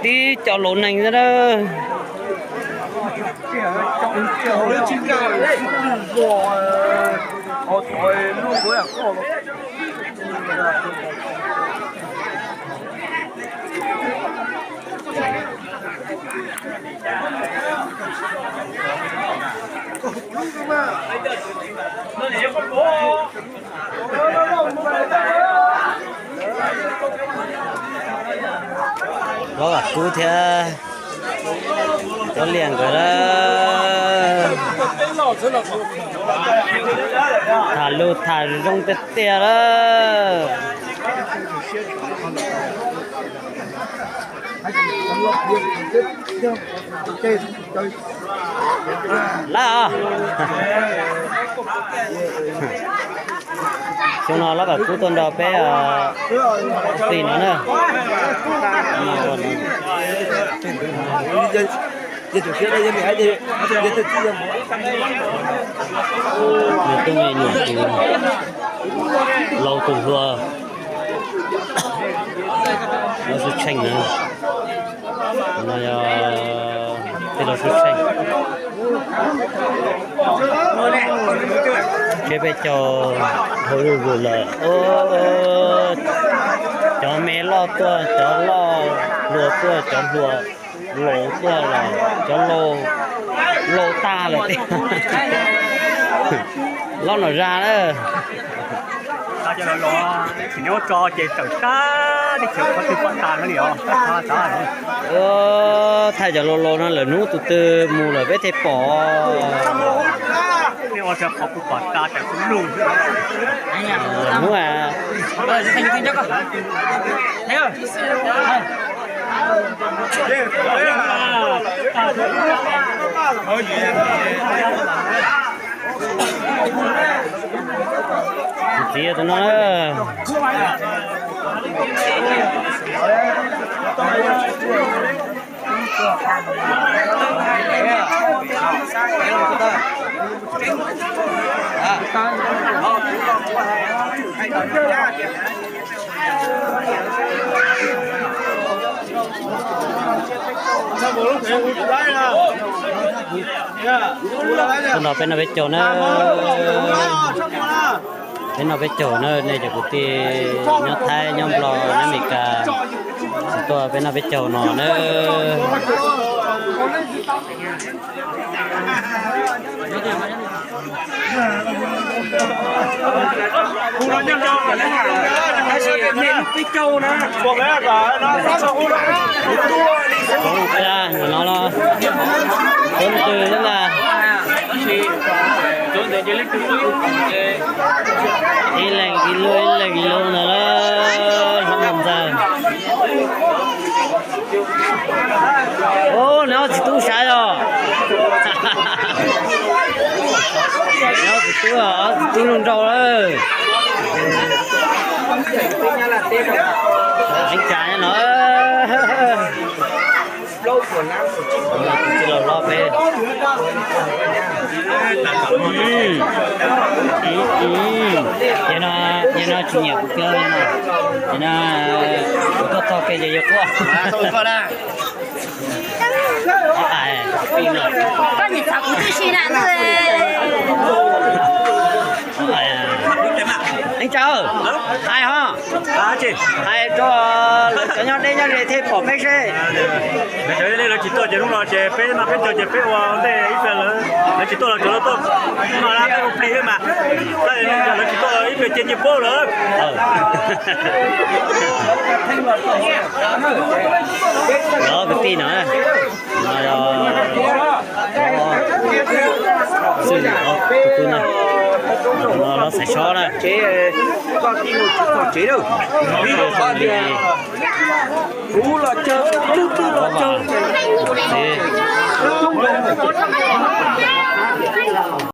Tib co laus neeg xwb na. Hlob Vam Kub thiab Hlob Liam nkawd lawm. Tham lus tham zoo tiag tiag lawm. Lawm os. Xyoo no Hlob Vam Kub tuaj nrog peb tij no na. Nws twb me nyuam tus laus tus hluas, Hlob Xub Tsheej na. No yog tij laug Xub Tsheej. Tsheb peb caug dhau zuj zus lawm. Cov me loj tuaj, cov loj hluas tuaj, cov hluas laus tuaj lawm, cov laus laus tag lawm tiag. Loj Nom Zaj na. Tsis nyob tso ces tawm tag, teb chaws qhov twg pom tas no li os. Thaij cov laus laus no lawm hnub tus twg mus lawm peb thiaj pom. Lawm hnub a. Txiv tus no na. Tuaj nrog peb noj peb caug na. Peb noj peb caug na, nej cov kwv tij nyob Thaib, nyob Nplog, nyob Amelikas, tsis tuaj peb noj peb caug no na. Ntawm no los, tus twg xwb ntag. Ib leeg ib lub, ib leeg ib lub ntawd lawm, hlob Ntxawg. Ub, neb ob txiv tub saib os. Neb ob txiv tub, ob txiv tub zoo nraug lawm. Ev cas no. Tus tij laug hlob peb. Yog no, yog no tsis nyiam kuv kiag no. Yog no kuv tuaj txog kiag ces yuav quaj. Koj nyiam txav kuv tib si na. Ev cas, hais ho, hais rau lawv cov nyob deb nyob ze thiaj pom peb seb. Lawv tsis tuaj ces hnub no ces peb noj peb caug ces peb ua ntej ib pliag, lawv tsis tuaj los cov lawv tuaj no peb ua plig xwb mas. Lawv tsis tuaj ib pliag cia nyias paub lawm. Los kwv tij no, no yog xwb, tus tub no, no los Xaiv Sob na.